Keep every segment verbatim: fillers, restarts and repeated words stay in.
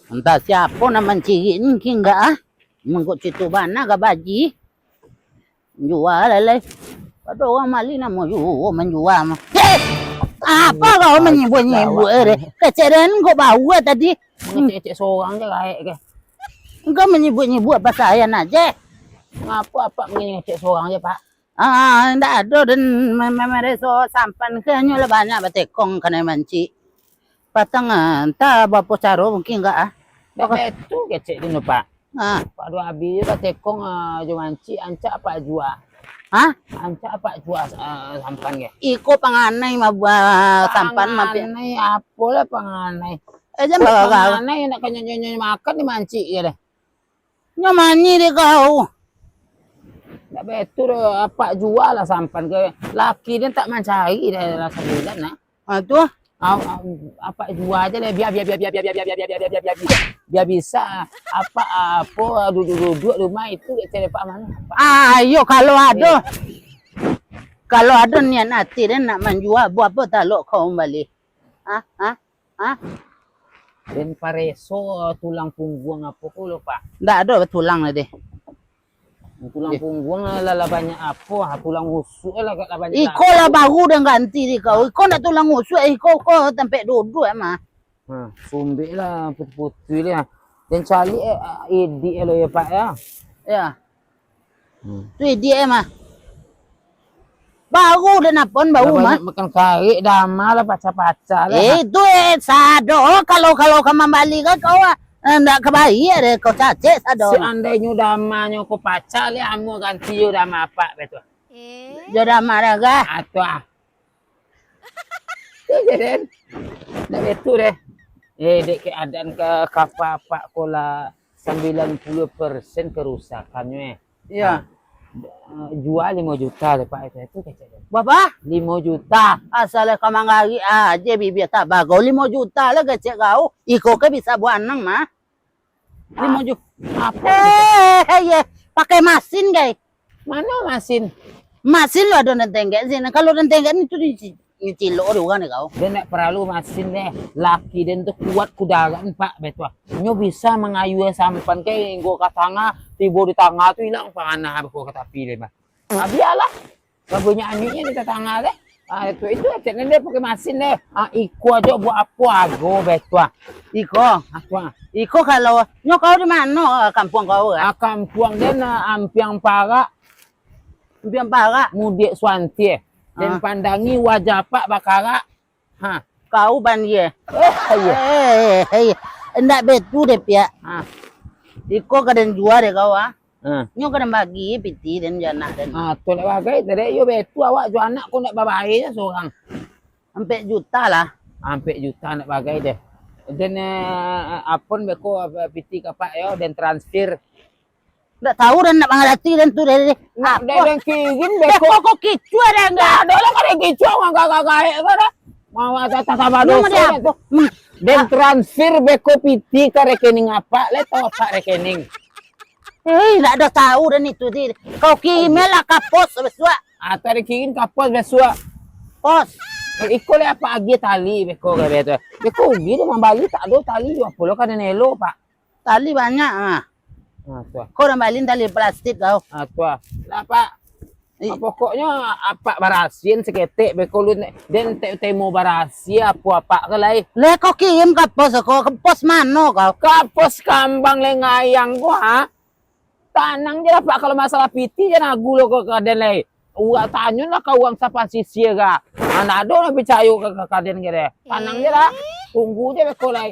Antah siapo nan mancirik ni, kingga ah. Mangko cito bana ka baji. Jua lai. Ado urang mali namo juo manjua mah. Eh! Apo kau manyibuak-nyibuak eh? Kecek den kok bau tadi. Mangecek-ngecek sorang je gaek ke. Engkau manyibuak-nyibuak pasal ayah nak je. Ngapo apak mangecek-ngecek sorang je, Pak? Ah, indak ado den me-, me-, mereso sampan ke, hanyo lah banyak batekong kanai mancik. Patang ah, antah bapo caro mungkin gak ah. Ndak betu kecek den tu, Pak. Ah. Pak Duabi batekong ah, jo mancik, ancak apak jua. Hah? Ancak apak jua ah, sampan ke. Iko panganai mah buah sampan mah. Panganai apo lah panganai. Eh, jan bagarau. Panganai nak kanyo-nyo makan di mancik je deh. Nyo mani dek kau. Ndak betu doh, apak jua lah sampan ke laki den tak mancari dah lah sabulan nah. Ah, tu. Au, au, apak jua je lah, bia, bia, bia, bia bisa. Apak apo, duduak-duduak rumah itu, cari apak mano? Ayo, kalau ado, kalau ado niat ati den nak manjua, buah apo talok kau mambali? Ah, ah, ah. Den pareso tulang pungguang apo ko lo, Pak? Ndak ado tulang lah deh. Tulang pungguang lah, lah, lah banyak apo, ha, tulang rusuk lah, lah banyak. Iko lah baru den ganti di kau. Iko ndak tulang rusuk, iko ko tampek duduak mah. Ha, sumbek lah putuih-putuih lah. Den caliak eh, idik lo ya, Pak ya. Ya. Hmm. Tu idik eh mah. Baru den napon, baru mah. Lah banyak makan karik, dama lah pacah-pacah lah. Eh, tu eh, sado. Kalau, kalau ka mambali ka kau ah, eh, ndak ka bayia deh, kau cacek sado. Seandainyo damanyo kau pacah, lah amuah ganti jo dama apak, betul. Eh? Jo dama dah gah. Atuh ah. Tu je, Den. Ndak betu deh. Eh, dek keadaan ka-, kapa apak ko lah sambilan puluah persen karusakannyo, eh. Iya. Nah, eh, jua limo juta deh, Pak, itu, itu kecek deh. Bapa? Limo juta. Asal ka manggarik aje bibia tabagau. Limo juta lah kecek kau. Iko ke bisa buanang mah. Limo juta. Apo? Eh, eh, ye. Pakai masin, gai. Mano masin? Masin lo ado nan tenggek sini. Kalau nan tenggek ni tu di, dicilok dek urang dek kau. Den ndak paralu masin deh. Laki den tu kuat kudaran, Pak, betua. Nyo bisa mangayuah sampan ke hinggo ka tangah, tibo di tangah tu ilang panah beko ka tapi deh, Pak. Ah, bialah. Lah banyak anyuiknyo di tatangah deh. Ah, itu, itu cek den deh pakai masin deh. Ah, iko ajo buat apo ago betua. Iko. Ah, tu ah. Iko kalau nyo kau di mano, ah, kampuang kau, ah? Ah, kampuang den, ah, Ampiang Parak. Ampiang Parak. Mudiak Suantie. Den pandangi wajah apak bakarak. Ha. Kau bandia. Eh, iyo. Eh, eh, eh, ndak betu deh, Piak. Ha. Iko ka den jua deh kau, ah. Ha. Nyo ka den bagi piti den jo anak den. Ha, tu ndak bagai, tadi iyo betu awak jo anak ko ndak babae je sorang. Ampek juta lah. Ampek juta ndak bagai deh. Den, eh, apon beko, eh, piti ka apak yo, den transfer. Ndak tahu den, ndak mangarati den tu deh. Ndak, den, den kirim beko. Beko ko kicuah den, ndak ado lah ka den kicuah, urang gagah gaek ko dah. Mau atas tambah doso. Nyo mau di apo? Hmm. Den transfer beko piti ka rekening apak, le tahu apak rekening. Eh, ndak ado tahu den itu ti. Kau kirim lah ka pos bisuak. Atau den kirim ka pos bisuak. Pos. Eh, iko le apak agiah tali beko ka beko. Beko ugi den mambali tak ado tali, apo lo ka den elo, Pak. Tali banyak, ah. Ah, tu ah. Kau urang balin tali plastik kau. Ah, tu ah. Lah, Pak. Ah, pokoknyo apak barasian saketek beko lu, den te-, temo barasiah apo apak ko lai. Lah kau kirim ka pos ko, ka pos mano kau? Ka pos Kambang Lengayang ko, ha? Tanang je lah, Pak, kalau masalah piti jan agu lo ko ka den lai. Urang tanyolah ka urang sapasisia ka. Mana ado urang picayo ka, ka, ka den ka deh. Tanang je lah. Tunggu je beko lai.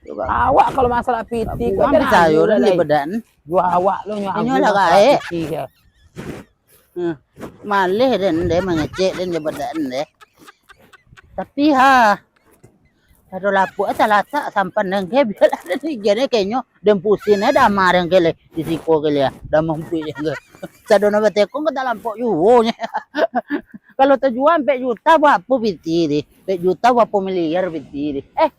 Awak kalau masalah piti ko jan picayo agu lo lai. Jua awak lo nyo agu lah masalah gaek. Piti ka. Hmm. Maleh den deh mangecek den jo badan deh. Tapi ha, ado lapuak talatak sampan den ke, bialah den igian kenyo den pusin eh dama den ke le, di siko ke le, dama umpuik den ke. Sado nan batekong ka talampok juo nyo. Kalau tajua ampek juta, buat apo piti di? Ampek juta, buat apo miliar piti di? Eh.